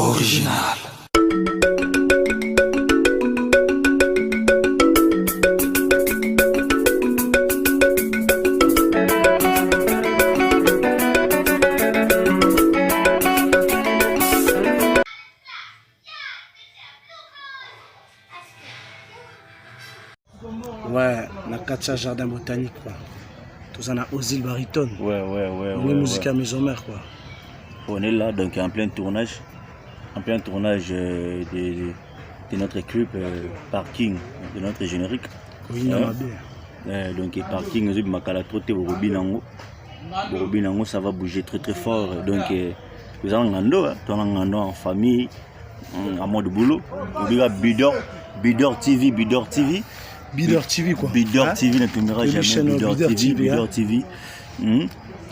Original. Ouais, na kati ya jardin botanique quoi. Toza na Ozil Bariton. Ouais. On est musique à maison mère quoi. On est là donc en plein tournage, en plein tournage de notre clip Parking, de notre générique. Oui, non, mabe. Donc parking ezo makala trop te borobi nango. Borobi nango ça va bouger très très fort donc toza na ngando, hein, toza na ngando en famille en mode boulot. Obika Bidor, Bidor TV, Bidor TV. Bidor TV quoi. Bidor Hein? TV ne tombera Le jamais. chaîne Bidor Bidor TV, TV, hein. Bidor TV.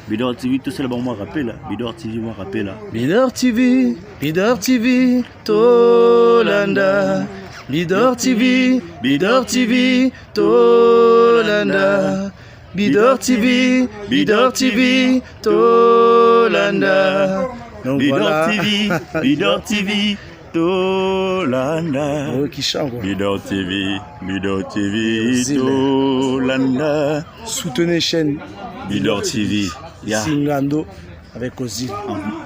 Bidor TV, tout cela, bon, moi rappelle. Bidor TV, moi rappelle. Bidor TV, Bidor TV, Tolanda. Bidor TV, Bidor TV, Tolanda. Bidor TV, Bidor TV, Tolanda. Donc Bidor voilà. TV, Bidor TV, Tolanda. Oh, qui chante quoi. Bidor TV, Bidor TV, Ozil. Tolanda. Soutenez chaîne Bidor TV, yeah. Singando avec Ozil.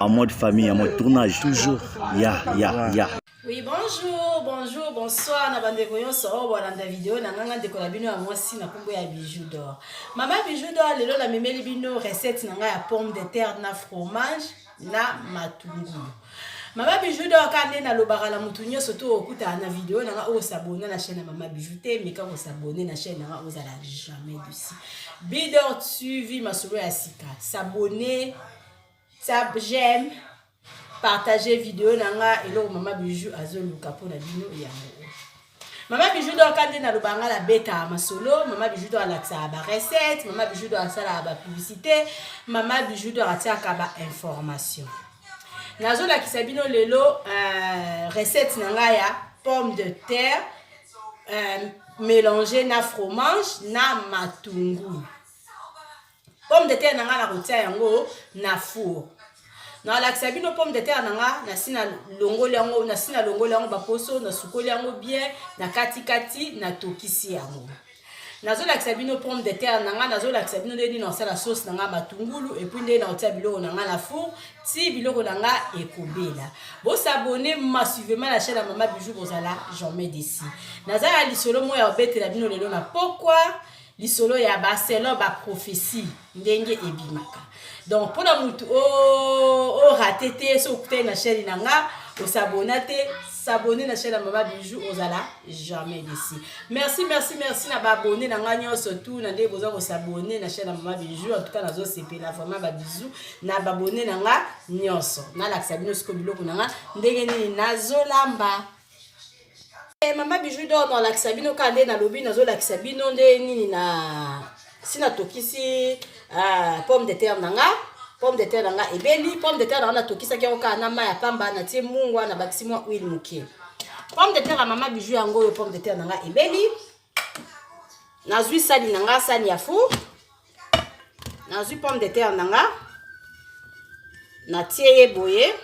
En mode famille, en mode tournage. Toujours. Ya, ya, Ouais. ya. Oui, bonjour, bonjour, bonsoir. Na bandeko nyonso oyo bolanda video na nganga ndeko na bino ya mwasi na kombo ya Bijou d'or. Mama Bijou d'or lelo na memeli bino recette na nga ya pomme de terre na fromage na matungulu. Mama Bijou d'or ka nde nalobaka na mutu nyonso to okutana na video na nga oyo s'abonner na chaîne ya Mama Bijou te, meka ko s'abonner na chaîne na nga ozala jamais dessus. Bidor TV masolo ya sika. S'abonner, tap j'aime, partager vidéo na nga eloko Mama Bijou azoluka mpona bino yango. Mama Bijou d'or ka nde nalobaka nga nabetaka masolo, Mama Bijou d'or alakisaka ba recette, Mama Bijou d'or asalaka ba publicité, Mama Bijou d'or atiaka ba information. Nazolakisa bino lelo recette na nga ya pomme de terre mélangée na fromage na matungulu. Pomme de terre na nga nakotia yango na four. Nalakisa bino pomme de terre na nga, nasi na longoli yango, nasi na longoli yango baposo, nasukoli yango bien, na katikati, natokisi yango. Nazolakisa bino pomme de terre na nga, nazolakisa bino ndenge nini nasala sauce na nga matungulu, et puis ndenge nakotia biloko na nga na four, ti biloko na nga ekobela. Bosabonner massivement na chaîne ya Mama Bijou, bozala jamais déçu. Naza na lisolo moko ya kobetela bino lelo na pokwa, lisolo ya ba selon ba prophétie ndenge ebimaka. Donc mpona mutu o raté te, so okutani na chaîne na nga, osabona te, s'abonner na chaîne ya Mama Bijou, ozala jamais déçu. Merci, merci, merci na ba abonné na nga nyonso tout na ndenge boza kosabonner na chaîne ya Mama Bijou. En tout cas nazosepela vraiment ba bisous na ba abonné na nga nyonso. Nalakisa bino sikoyo biloko na nga ndenge nini nazolamba. Mama Bijou d'or nalakisa bino kaka nde nalobi, nazolakisa bino nde nini na si natokisi pomme de terre na nga. Pomme de terre na nga ebeli, pomme de terre na nga natokisaki yango kaka na mai ya pamba, natie mungwa, nabakisi mwa huile moke. Pomme de terre ya Mama Bijou yango oyo, pomme de terre na nga ebeli. Nazwi sani na nga, sani ya four, nazwi pomme de terre na nga, natie ye boye.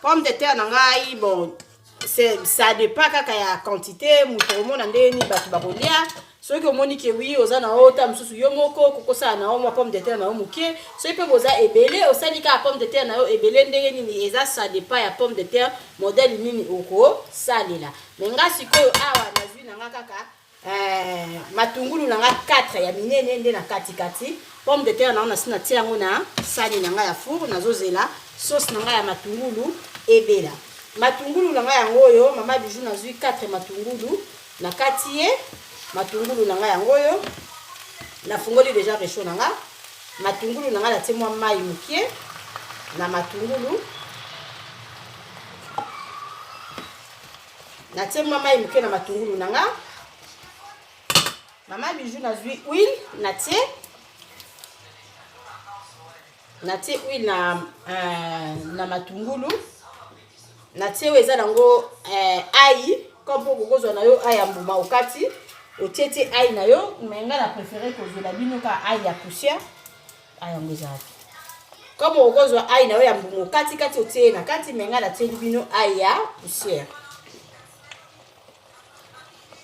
Pomme de terre na ngai, bon, c'est, ça dépend kaka ya quantité, moto omona ndenge nini bato bakolia. Soki omoni ke wi oza na yo ta mosusu yo moko kokosala na yo mwa pomme de terre na yo moke, soki mpe boza ebele osali kaka pomme de terre na yo ebele ndenge nini, eza ça dépend ya pomme de terre modèle nini okosalela. Mais nga sikoyo awa nazwi na nga kaka matungulu na nga 4 ya minene nde na katikati. Pomme de terre na nga nasi natia yango na sani na nga ya four, nazozela sauce na nga ya matungulu ebela. Matungulu na nga yango oyo, Mama Bijou nazwi 4 matungulu na kati ye. Matungulu na nga yango oyo, nafungoli déjà réchaud na nga. Matungulu na nga natie mwa mai mokie na matungulu, natie mwa mai moke na matungulu na nga. Mama Bijou nazwi huile, natie huile na matungulu, natie oyo eza nango ail, comme mpo kokozwa na yo ail ya mbuma okati. Otie tie ail na yo, mais nga na préféré kozwela bino ka ail ya poussière. Ail yango ezalaki. Comme okozwa ail na yo ya mbuma okati kati otie na kati, mais nga natieli bino ail ya poussière.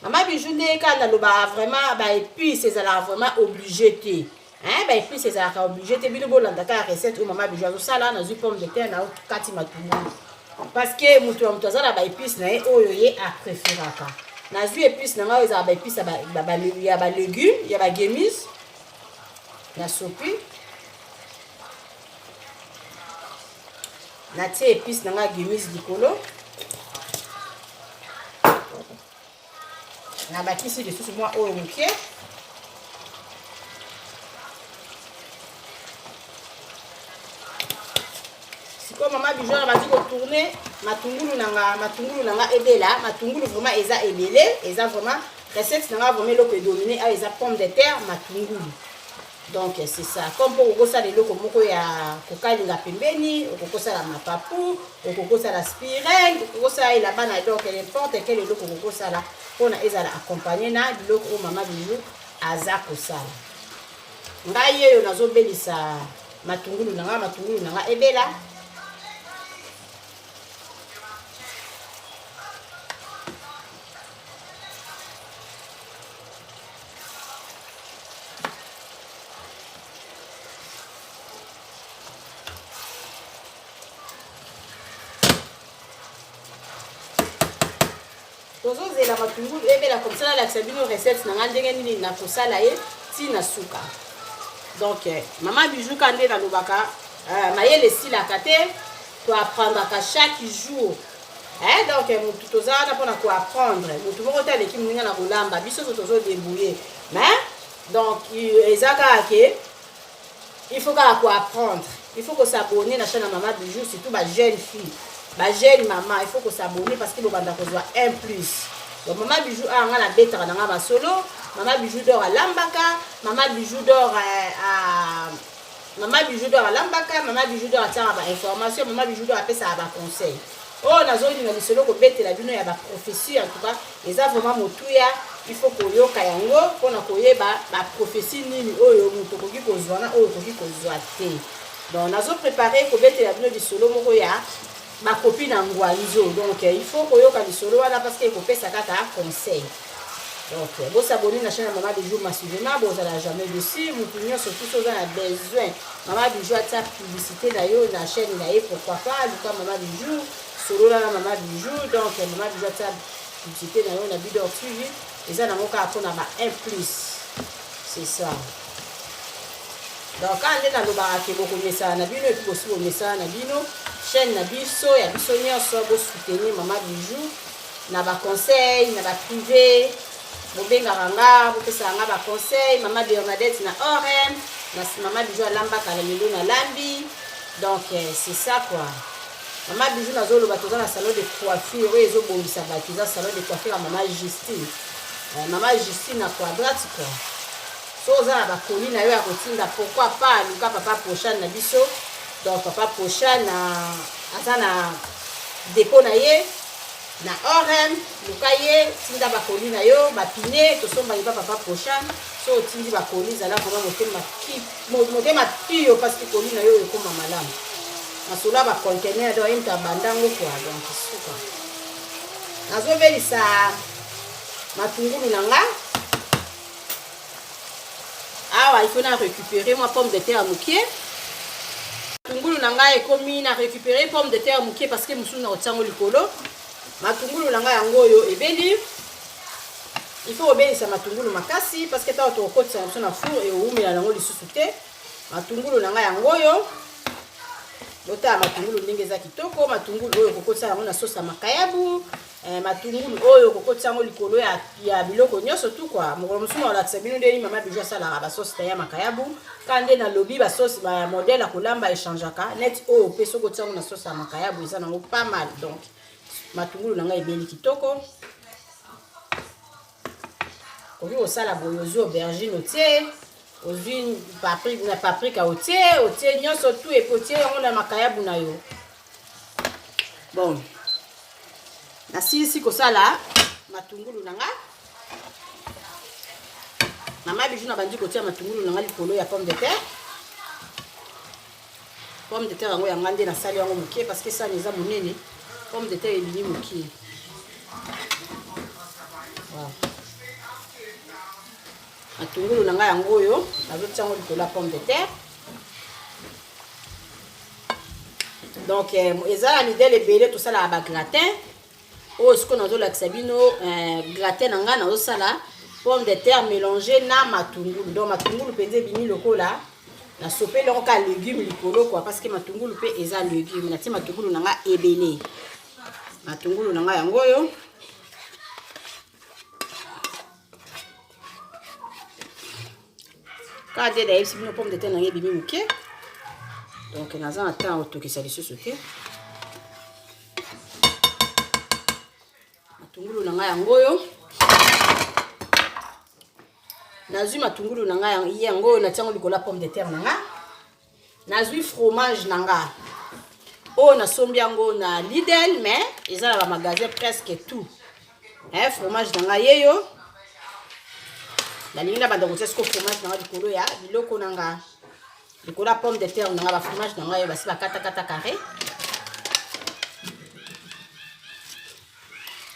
Mama Bijou nde kaka nalobaka vraiment ba épices ezalaka vraiment obligé te. Hein, ba épices ezalaka obligé te bino bolanda kaka recette oyo mama Bijou azosala nazwi pomme de terre na kati matungulu. Parce que moto ya moto aza na ba épices na ye oyo ye a préféraka. Nazwi épice na ngai ezalaka ba épices ya ba légumes, ya ba gemise. Nasopi. Natie épice na ngai gemise likolo. Nabakisi lisusu mwa oyo moke. Sikoyo mama Bijou na bandi kotourne matungulu na nga, matungulu na nga ebela, matungulu vraiment eza ebele, eza vraiment recette na nga vraiment eloko edomine awa eza pomme de terre, matungulu. Donc c'est ça. Comme pour okosala eloko moko ya kokalinga pembeni, okokosala mapapu, okokosala spireng, okokosala elamba na donc n'importe quel eloko okokosala mpona ezala accompagné na biloko oyo mama Bijou aza kosala. Ngai yeyo nazobelisa matungulu na nga, matungulu na nga ebela. Tozozela matungulu ebela comme ça nalakisa bino recette na nga ndenge nini nakosala ye ti na suka. Donc mama Bijou ka nde nalobaka mayele esilaka te, toapprendaka chaque jour. Eh, donc mutu toza wana mpona koapprendre, mutu moko te aleki moninga na kolamba, biso nyonso tozodebrouiller, mais donc eza kaka ke il faut kaka koapprendre, il faut kosabonner na chaîne ya mama Bijou, surtout ba jeune fille, ba jeune mama, il faut kosabonner parce que bobanda kozwa un plus. Donc mama Bijou awa nga nabetaka na nga masolo, mama Bijou d'or alambaka, mama Bijou d'or mama Bijou d'or alambaka, mama Bijou d'or atiaka ba information, mama Bijou d'or apesaka ba conseil. Oyo nazolinga lisolo kobetela bino ya ba prophétie, en tout cas eza vraiment motuya, il faut koyoka yango mpona koyeba ba prophétie nini oyo moto okoki kozwa na oyo okoki kozwa te. Donc nazo préparer kobetela bino lisolo moko ya bakopi na ngwanzo, donc il faut koyoka lisolo wana parce que ekopesa kaka conseil. Donc bosabonner na chaîne ya mama Bijou massivement, bozala jamais déçu. Mutu nyonso tout oza na besoin mama Bijou atia publicité na yo na chaîne na ye, pourquoi pas luka mama Bijou, solola na mama Bijou. Donc mama Bijou atia publicité na yo na Bidor TV, eza nango kaka mpona ba 1 plus, c'est ça. Donc kaka nde nalobaka ke bokomesana na bino, epuis bosi bomesana na bino chaîne na biso ya biso nyonso, bosoutenir mama Bijou na ba conseil na ba privé, bobengaka nga, bopesaka nga ba conseil. Mama Bernadette na ORM, na mama Bijou alambaka na lelo na lambi. Donc c'est ça quoi. Mama Bijou nazoloba toza na salon de coiffure oyo ezobongisa bato, eza salon de coiffure ya mama Justine. Mama Justine na quadrate quoi. So oza na bakoli na yo ya kotinda, pourquoi pas luka papa Prochaine na biso. Donc papa Prochaine aza na dépôt na ye na ORM, luka ye, tinda bakoli na yo, bapine tosombaki pa papa Prochaine. So otindi bakoli, zala vraiment motema pio parce que koli na yo ekoma malamu. Masolo ya ba conteneur donc ye moto abanda yango quoi. Donc suka nazobelisa matungulu na nga awa, il faut na récupérer mwa pomme de terre mokie. Matungulu na ngai ekomi, na récupérer pomme de terre mokie parce que mosusu na kotiango likolo. Matungulu na ngai yango oyo ebeli, il faut kobelisa matungulu makasi parce que ntango tokokotisa biso na four ewumela nango lisusu te. Matungulu na ngai yango oyo, botala matungulu ndenge eza kitoko. Matungulu oyo okokotisa yango na sauce ya makayabu, matungulu oyo okokotisa yango likolo ya biloko nyonso tu quoi. Mokolo mosusu nakolakisa bino ndenge mama Bijou asalaka ba sauce ya makayabu. Ka nde nalobi ba sauce ba modèle ya kolamba echangeaka net, oyo mpe soki otia yango na sauce ya makayabu eza nango pas mal. Donc matungulu na ngai ebeli kitoko. Okoki kosala boye, ozwi aubergine otie, ozwi na paprika otie, otie nyonso tu epe otie yango na makayabu na yo. Bon, nasilisi kosala matungulu na nga. Mama Bijou na bandi kotia matungulu na nga likolo ya pomme de terre. Pomme de terre yango ya nga nde nasali yango moke parce que sani eza monene. Pomme de terre ebimi moke. Wow. Matungulu na nga yango oyo nazotia yango likolo ya pomme de terre. Donc eh, eza na midele ebele tosalaka ba gratin. Oyo sikoyo nazolakisa bino eh, gratin na ngai nazosala pomme de terre mélange na matungulu. Donc matungulu mpenza ebimi lokola nasopeli yango kaka legume likolo quoi, parce que matungulu mpe eza legume. Natie matungulu na ngai ebele, matungulu na ngai yango oyo. Kaka nde nayebisi bino pomme de terre na ngai ebimi moke, donc naza na temps ya kotokisa lisusu te. Matungulu na ngai yango oyo, nazwi matungulu na ngai yango oyo, natia yango likolo ya pomme de terre na ngai. Nazwi fromage na ngai oyo nasombi yango na Lidl, mais eza na ba magasin presque tout. Eh, fromage na ngai yeyo, nalingi nabanda kotia siko fromage na ngai likolo ya biloko na ngai, likolo ya pomme de terre na ngai. Ba fromage na ngai oyo basi bakatakata carré.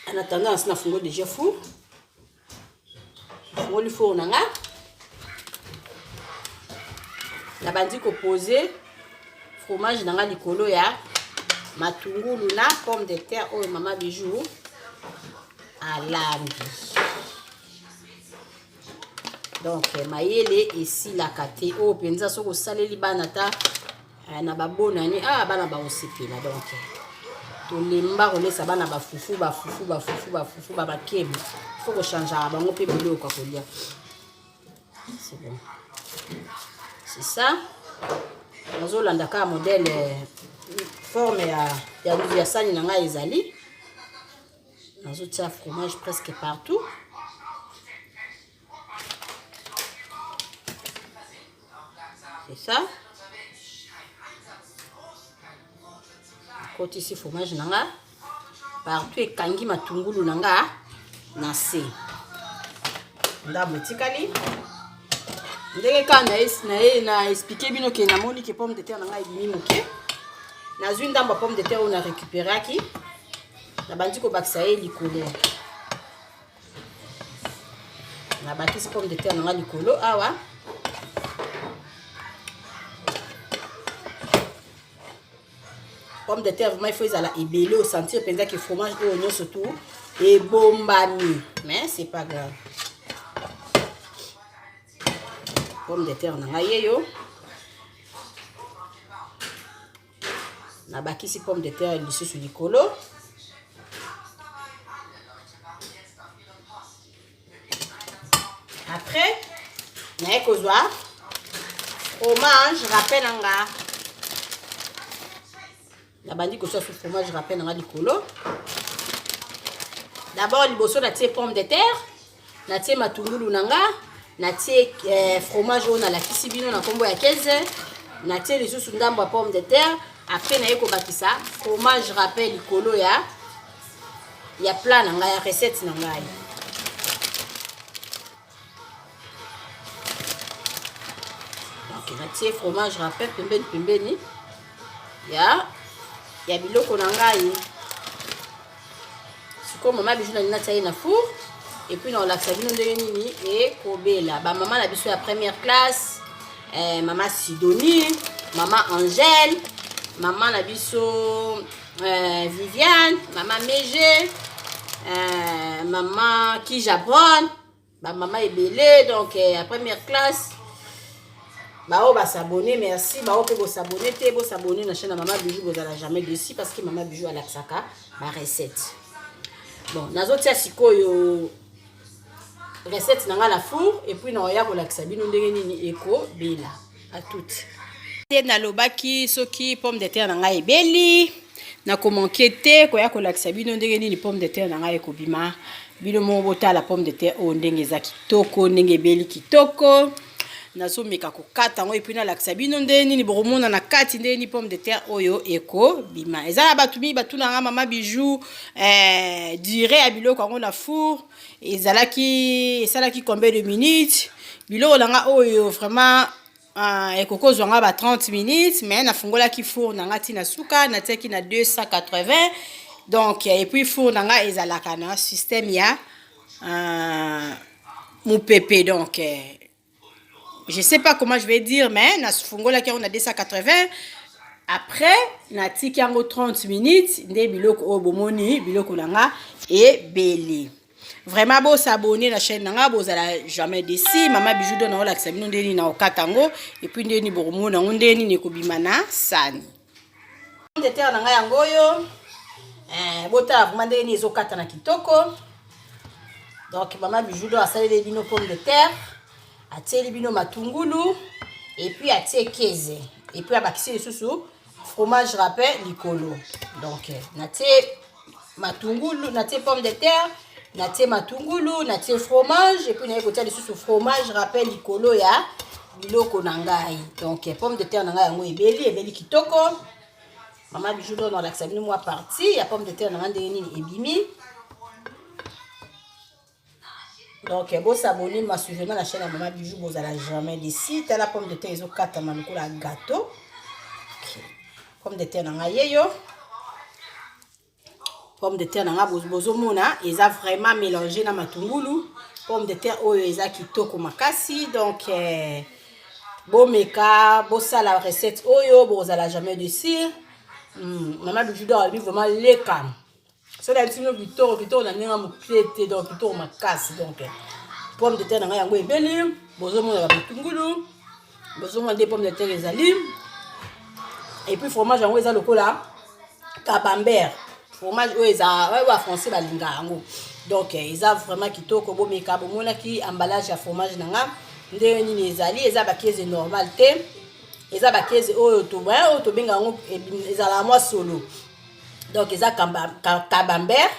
En attendant, nasi nafungoli déjà four, nafungoli four na ngai, nabandi kopose fromage na ngai likolo ya matungulu na pomme de terre oyo mama Bijou alambi. Donc mayele esilaka te. Oyo mpenza soki osaleli bana ta na babonani, ah, bana bakosepela. Donc tolemba kolesa bana bafufu bafufu bafufu bafufu babakebe, faut kochangeaka bango mpe biloko ya kolia. C'est bon, c'est ça. Nazolanda kaka modèle forme ya sani na ngai ezali. Nazotia fromage presque partout. C'est ça. Nakotisi fromage na nga partout, ekangi matungulu na nga na se. Ndambo etikali ndenge kaka na expliquer bino ke namoni ke pomme de terre na ngai ebimi moke. Nazwi ndambo ya pomme de terre oyo na récupéraki, nabandi kobakisa ye likolo. Nabakisi pomme de terre na ngai likolo awa. Pomme de terre vraiment il faut ezala ebele, osentir mpenza ke fromage oyo nyonso tu ebombami, mais c'est pas grave. Pomme de terre na ngai yeyo, nabakisi pomme de terre lisusu likolo. Après naye kozwa fromage râpé na nga, nabandi kozwa su fromage râpé na nga likolo. D'abord liboso natie pomme de terre, natie matungulu na nga, natie fromage oyo nalakisi bino na nkombo ya keze, natie lisusu ndambo ya pomme de terre. Après naye kobakisa fromage râpé likolo ya plat na ngai, ya recette na ngai. Donc natie fromage râpé pembeni pembeni ya biloko na ngai. Sikoyo mama Bijou nalingi natia ye na four, et puis nakolakisa bino ndenge nini ekobela. Bamama na biso ya première classe, mama Sidonie, mama Angèle, mama na biso Viviane, mama Mege, mama Kijabron, bamama ebele. Donc ya première classe, bao basabone, merci. Bao mpe bosabone te, bosabone na chaîne ya mama Bijou, bozala jamais déçu parce que mama Bijou alakisaka ba recette. Bon, nazotia sikoyo recette na ngai na four, et puis naoya kolakisa bino ndenge nini ekobela. À toute. Te nalobaki soki pomme de terre na ngai ebeli, nakomanke te koya kolakisa bino ndenge nini pomme de terre na ngai ekobima. Bino moko botala pomme de terre oyo ndenge eza kitoko, ndenge ebeli kitoko. Nazomeka kokata yango et puis nalakisa bino ndenge nini bokomona na kati, ndenge nini pomme de terre oyo ekobima. Eza na bato mingi batuna nga, mama Bijou, durée ya biloko yango na four ezalaki, esalaki combien de minutes? Biloko na nga oyo vraiment ekoki kozwa nga ba 30 minutes, mais nafungolaki four na nga ntina suka, natiaki na 280. Donc et puis four na nga ezalaka na système ya mopepe. Donc je sais pas comment je vais dire, mais nafungolaki yango na 280, après natiki yango 30 minutes. Nde biloko oyo bomoni, biloko na nga ebele. Vraiment, bos'abonner na chaîne na nga, bozala jamais déçus. Mama Bijou do naolakisa bino ndenge nini na kokata yango, et puis ndenge nini bokomona yango, ndenge nini ekobima na sani. De terre na ngai yango oyo, botala vraiment ndenge nini ezokata na kitoko. Donc mama Bijou do asaleli bino pomme de terre, atieli bino matungulu, et puis atie keze, et puis abakisi lisusu fromage râpé likolo. Donc natie matungulu, natie pomme de terre, natie matungulu, natie fromage, et puis naye kotia lisusu fromage râpé likolo ya biloko na ngai. Donc pomme de terre na ngai yango ebeli, ebeli kitoko. Mama Bijou do nalakisa bino mwa partie ya pomme de terre na ngai, ndenge nini ebimi. Donc bos'abonner massivement na chaîne ya Mama Bijou, bozala jamais déçus. Tala pomme de terre ezokatama lokola gâteau. Okay. Pomme de terre na ngai yeyo, pomme de terre na ngai bozomona eza vraiment mélangé na matungulu. Pomme de terre oyo eza kitoko makasi. Donc bomeka, bosala recette oyo, bozala jamais déçus. Mama Bijou do alobi vraiment leka soki ayebisi bino kitoko, kitoko na ndenge moke te. Donc kitoko makasi. Donc pomme de terre na ngai yango ebeli, bozomona bamatungulu, bozomona nde pomme de terre ezali. Et puis fromage yango eza lokola camembert, fromage oyo eza oyo bafrançais balingaka yango. Donc eza vraiment kitoko, bomeka. Bomonaki emballage ya fromage na nga ndenge nini ezali. Eza bakeze normal te, eza bakeze oyo oyo tobenga yango ezalaka mwa solo. Donc eza camembert,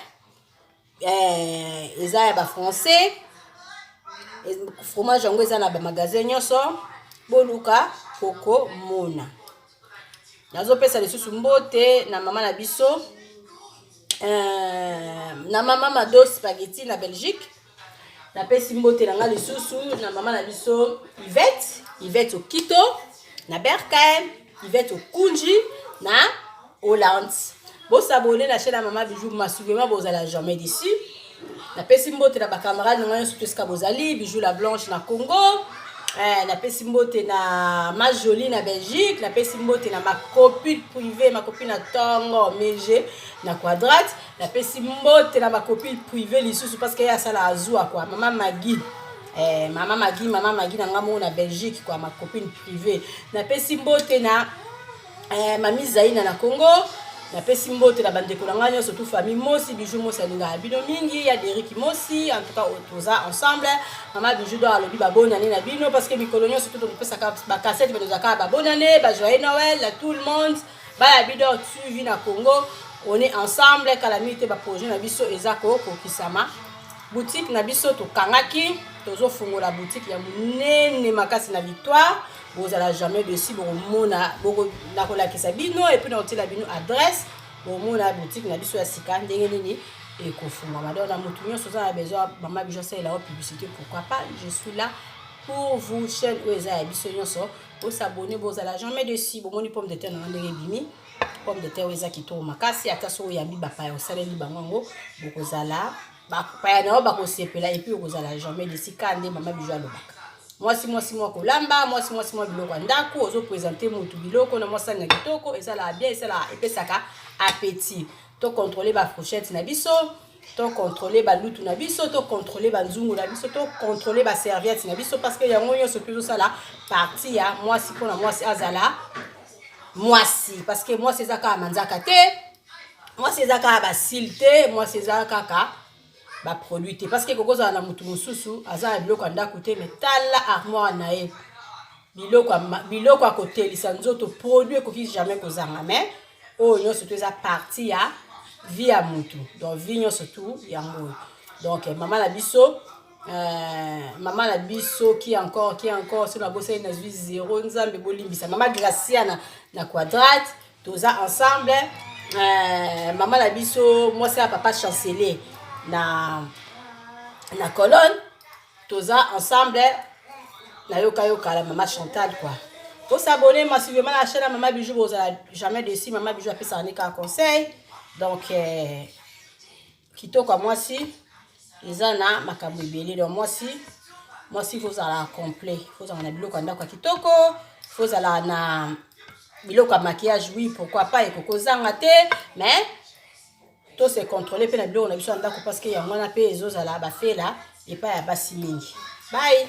eza ya bafrançais. Fromage yango eza na bamagasin nyonso, boluka kokomona. Nazopesa lisusu mbote na mama na biso, na mama Mado Spaghetti na Belgique. Napesi mbote na nga lisusu na mama na biso Yvette, Yvette Okito na Berkheim, Yvette Okunji na Hollande. Bos'abonner na chaîne ya Mama Bijou massivement, bozala jamais déçus. Napesi mbote na bacamarade na ngai nyonso to esika bozali, Bijou la Blanche na Congo, napesi mbote na Majoli na Belgique, napesi mbote na ma copine privée, ma copine na ntongo mege na Quadrate, napesi mbote na ma copine privée lisusu parce que ye asala azwa quoi, mama Magi, mama Magi, mama Magi na nga moko na Belgique quoi, ma copine privée. Napesi mbote na mami Zaina na Congo. Napesi mbote na bandeko na ngai nyonso, tu famille Mosi. Bijou Mosi alingaka bino mingi, ya Deriki Mosi. En tout cas toza ensemble. Mama Bijou do alobi babonane na bino, parce que mikolo nyonso to topesaka bacassette, batozalaka babonane, bajoyeux Noël à tout le monde. Baya Bidor TV na Congo, on est ensemble. Kala mingi te, baprojet na biso eza kokokisama. Boutique na biso tokangaki, tozofungola boutique ya monene makasi na Victoire. Bozala jamais déçus. Bokomona, nakolakisa bino et puis nakotiela bino adresse. Bomona boutique na biso ya sika ndenge nini ekofungwama. Donc na motu nyonso oza na besoin mama Bijou asalela yo publicité, pourquoi pas, je suis là pour vous. Chaîne oyo eza ya biso nyonso. Bos'abonner, bozala jamais déçus. Bomoni pomme de terre nanga ndenge ebimi. Pomme de terre oyo eza kitoko makasi. Ata soki oyambi bapaya, osaleli bango yango, bokozala bapaya na yo bakosepela, et puis okozala jamais déçus. Ka nde mama Bijou alobaka: mwasi, mwasi mwa kolamba, mwasi, mwasi mwa biloko ya ndako. Ozoprésenter motu biloko na mwasani na kitoko, esalaka bien, esalaka, epesaka appétit. Tocontrôler bafourchette na biso, tocontrôler balutu na biso, tocontrôler banzungu na biso, tocontrôler baserviette na biso, parce que yango nyonso mpe ezosala partie ya mwasi, mpona mwasi azala mwasi. Parce que mwasi eza kaka manzaka te, mwasi eza kaka basile te, mwasi eza kaka baproduit te. Parce que kokozala na motu mosusu aza na biloko ya ndako te, mais tala armoire na ye, biloko ya kotelisa nzoto, produit ekoki jamais kozanga. Mais oyo nyonso to eza partie ya vie ya motu. Donc vie nyonso tu yango oyo. Donc mama na biso, mama na biso, qui encore, qui encore? So nabosani, nazwi zéro, Nzambe bolimbisa. Mama Gracia na Quadrate, toza ensemble. Mama na biso, mwasi ya papa Chancelier na Colonne, toza ensemble. Nayoka yo kala, mama Chantal, quoi. Bosabone massivement na chaîne ya Mama Bijou, bozala jamais déçu. Mama Bijou apesaka ne kaka conseil. Donc kitoko ya mwasi eza na makambo ebele. Donc mwasi fozala complet, fozala na biloko ya ndako ya kitoko, fozala na biloko ya maquillage, oui, pourquoi pas, ekoki kozanga te, mais to se contrôler mpe na biloko na biso ya ndako, parce que yango wana mpe ezozala bafela epai ya basi mingi. Bye.